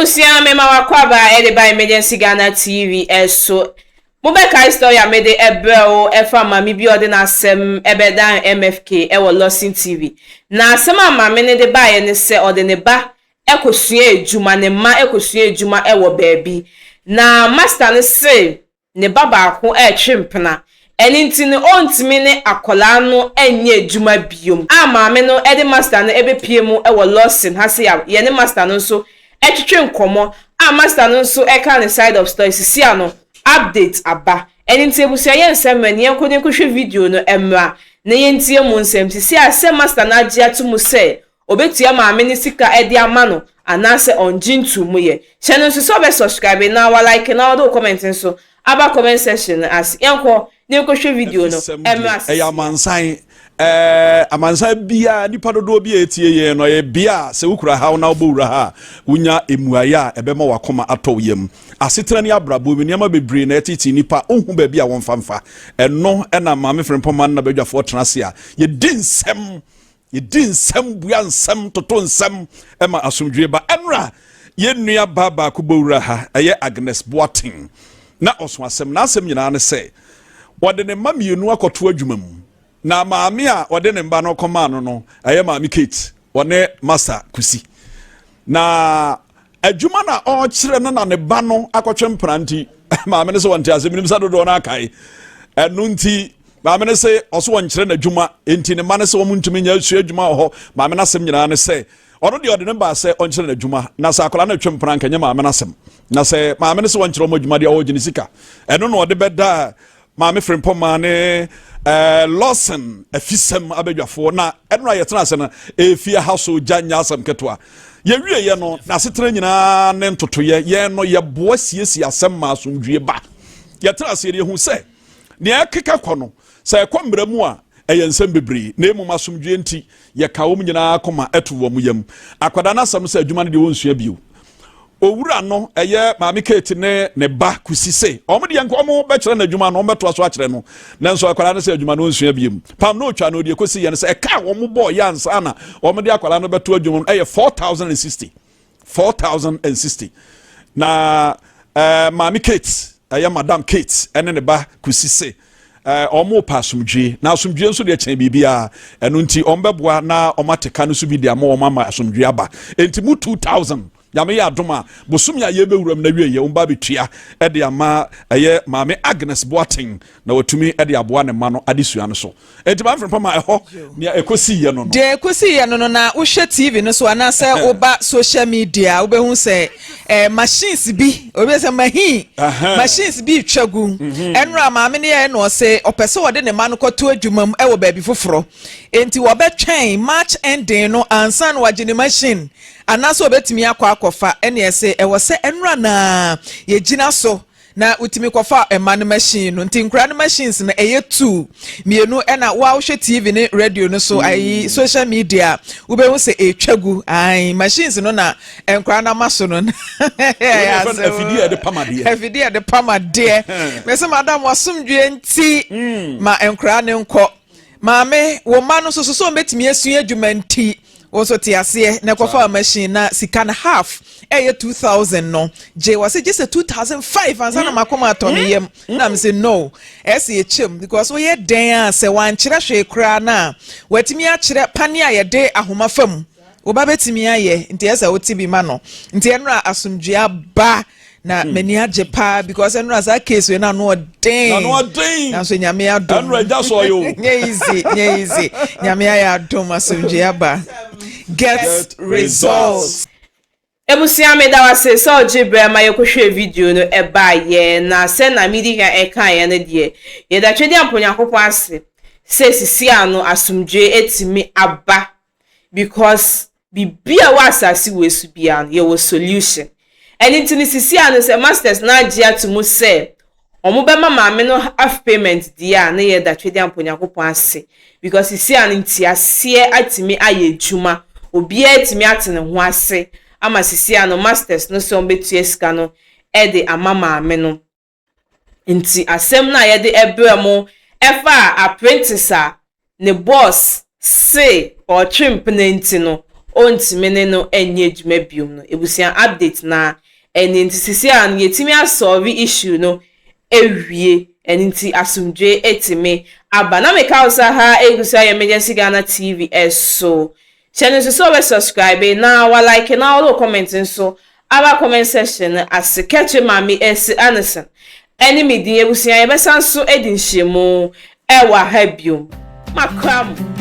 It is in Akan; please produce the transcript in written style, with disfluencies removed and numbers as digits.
Ebusua mema w'akwaaba ɛde ba Emergency Ghana TV ɛso. Mobɛkae story a mede ɛbrɛ wo ɛfa maame bi a ɔde n'asɛm ɛbɛdan MFK ɛwɔ Lawson TV. Na asɛm a maame no de baeɛ ne sɛ ɔde ne ba ɛkɔsua adwuma, ne mma ɛkɔsua adwuma ɛwɔ baabi. Na master no se ne ba baako retwe mpena, ɛno nti no ɔntumi ne akwadaa no nyɛ adwuma biom. A maame no de master no bɛpue mu wɔ Lawson ha sei a yɛne master no nso twetwe nkɔmmɔ a master no nso ka ne side of story sisi ano update aba. Ɛno nti abusua yɛnsɛ mmerɛ na yɛnkɔ na yɛnkɔhwɛ video no mmra na yɛntie mu nsɛm sisi a sɛ master no agye ato mu sɛ Obetua maame no sika de ama no anaasɛ ɔngye nto mu yɛ. Hyɛ no nso sɛ ɔbɛ subscribe na wa like na ɔde wo comment nso aba comment section no ase. Yɛnkɔ na yɛnkɔhwɛ video no Afisɛm deɛ, mmra ɛyɛ sesia. amansan. Ɛɛ, amansan biara, nnipa dodoɔ bi a ɛtie yɛn no, ɛyɛ bea a sɛ wokura haw na wobɔ wura ha a, wonya mmuaeɛ a ɛbɛma w'akoma atɔ wo yam. Asetena ne abrabɔ mu nneɛma bebree na ɛtete nnipa, ɔnhu baabi a wɔmfa mfa. Ɛno na Maame Frempɔma ne n'abadwafoɔ tena ase a yɛdi nsɛm Yɛdi nsɛm, bua nsɛm, toto nsɛm ma asomdwoeɛ ba. Ɛnora yɛn nua baa baako bɔ wura ha, ɛyɛ Agnes Boateng. Na ɔso asɛm. N'asɛm nyinaa ne sɛ wɔde ne mma mmienu akɔto adwuma mu. Na maame a ɔde ne mma no kɔmaa no no, ɛyɛ maame Kate, ɔne Masa Kusi. Na adwuma na ɔrekyerɛ no na ne ba no akɔtwe mpena nti maame no sɛ wɔnte ase menim sɛ dodoɔ no akae ɛno nti maame no sɛ ɔso wɔnkyerɛ n'adwuma nti ne mma no sɛ wɔn ntumi nyɛ asua adwuma wɔ hɔ maame no asɛm nyinaa ne sɛ ɔno deɛ ɔde ne baa sɛ ɔnkyerɛ n'adwuma na sɛ akwadaa no atwe mpena nkɛnyɛ maame no asɛm na sɛ maame no sɛ wɔnkyerɛ wɔn adwuma deɛ ɔregye ne sika ɛno na ɔde bɛda Maame Frimpong ne eh, Lawson afisɛm abadwafoɔ na ɛno a yɛtena ase no ɛfie ha so gya nyɛ asɛm ketewa yɛwieɛ no n'asetena nyinaa ne ntotoyɛ yɛn no yɛboa siesie asɛm ma asomdwie ba yɛtena ase yɛhu sɛ nea ɛkeka kɔ no sɛ ɛkɔ mmerɛ mu a ɛyɛ nsɛm bebree na mmom asomdwie nti yɛka wɔn nyinaa koma ɛto wɔn yam akwadaa no asɛm sɛ adwuma no deɛ wɔnsua bio Owura no, ɛyɛ Maame Kate ne ne ba Kusi se wɔn deɛ nka wɔn bɛkyerɛ no adwuma no, wɔn bɛtoa so akyerɛ no. Nanso akwadaa no sɛ adwuma no onsua biem. Pam na otwa no deɛ ekosi yɛ no sɛ ɛka a wɔn bɔɔ yɛ ansa na wɔn de akwadaa no bɛto adwuma no ɛyɛ 4060. 4060. Na ɛɛ eh, Maame Kate, ɛyɛ Madam Kate ɛne ne ba Kusi se ɛɛ eh, wɔn repɛ asomdwie na asomdwie nso deɛ kyɛn biribiara ɛno nti wɔn bɛboa na wɔn ate ka no so bi de ama wɔn ama asomdwie aba nti mu 2000 Nyame yɛ adom a, bosome a yɛbɛwura mu no awieɛ, wɔn ba bɛtua de ama ɛyɛ Maame Agnes Boateng na watumi de aboa ne mma no adesua no so. Enti Maame Frimpong ma ɛhɔ nea ɛkɔsiiɛ no no. Deɛ ɛkɔsiiɛ no no, na wohwɛ TV no so anaasɛ woba social media a, wobɛhu sɛ eh, machines bi, obi sɛ mahin, machines bi retwa gu. Mhm. Ɛnora maame no yɛɛ na ɔse ɔpɛ sɛ ɔde ne mma no kɔto adwuma mu wɔ baabi foforɔ. Enti wɔbɛtwɛn March ending no ansa na wagye ne machine. Anaasɛ obetumi akɔ akɔfa, ɛne ɛse ɛwɔ sɛ ɛnora no ara yɛgyina so na wotumi kɔfa mma no machine no. Nti nkwadaa no machines no ɛyɛ two, mmienu, ɛna wo a wohwɛ TV ne radio no so, ayi social media, wobɛhu sɛ ɛretwa gu. Ae, machines no na nkwadaa no ama so no. Afidie a yɛde pam adeɛ. Afidie a yɛde pam adeɛ. Mese madam wasomdwoeɛ nti mm. ma nkwadaa no nkɔ. Maame, wo mma no nso so sɛ wɔbɛtumi asua adwuma nti, wo nso te aseɛ na ɛkɔfa machine na sika no half ɛyɛ 2000 no gye wɔ sɛ gye sɛ 2005 ansa na makoma atɔ me yam na me sɛ no ɛsɛ yɛkyɛm because woyɛ dɛn a sɛ wankyerɛ hwee koraa no a watumi akyerɛ pane a yɛde ahoma fa mu wo ba bɛtumi ayɛ nti ɛsɛ wote bi ma no nti ɛnora asomdwoeɛ aba na hmm. m'ani agye paa because ɛnora saa case wei no ano ɔden nanso nyame adom ɛnora agya sɔ yɛ o nyɛ easy nyɛ easy nyame ayɛ adom asomdwoeɛ aba get results. Ebusua meda wo ase sɛ ɔgye berɛ ma yɛkɔhwɛɛ video no ɛbaeɛ na sɛ na medi kan ɛkaeɛ no deɛ yɛda Twedeampo Nyankopɔn ase sɛ sisi ano asomdwoeɛ atumi aba because biribi a ɛwɔ asase wei so biara no yɛwɔ solution. Ɛno nti no sisi ano sɛ masters no agye ato mu sɛ wɔn bɛma maame no half payment deɛ a na yɛda Twedeampo Nyankopɔn ase because sisi ano nteaseɛ atumi ayɛ adwuma obiara atumi ate ne ho ase ama sisi ano masters no sɛ wɔn bɛtua sika no de ama maame no. Nti asɛm no a yɛde brɛ mo ɛfa apprentice a ne boss se ɔretwe mpena nti no ɔntumi ne no nyɛ adwuma biom no. Abusua update na ɛne nti sisi a no yɛtumi asɔlve issue no awie ɛno nti asomdwoe atumi aba. Na meka wo sɛ ha egu so ayɛ Emergency Ghana TV ɛso. Hyɛ no nso sɛ wobɛ subscribe na wa like na wɔde comment nso aba comment section no ase. Kɛkyɛ Maame Esi Anderson ɛne me din abusua yɛbɛsan so adi nhyiamu ɛwɔ ha biom. Makra mo.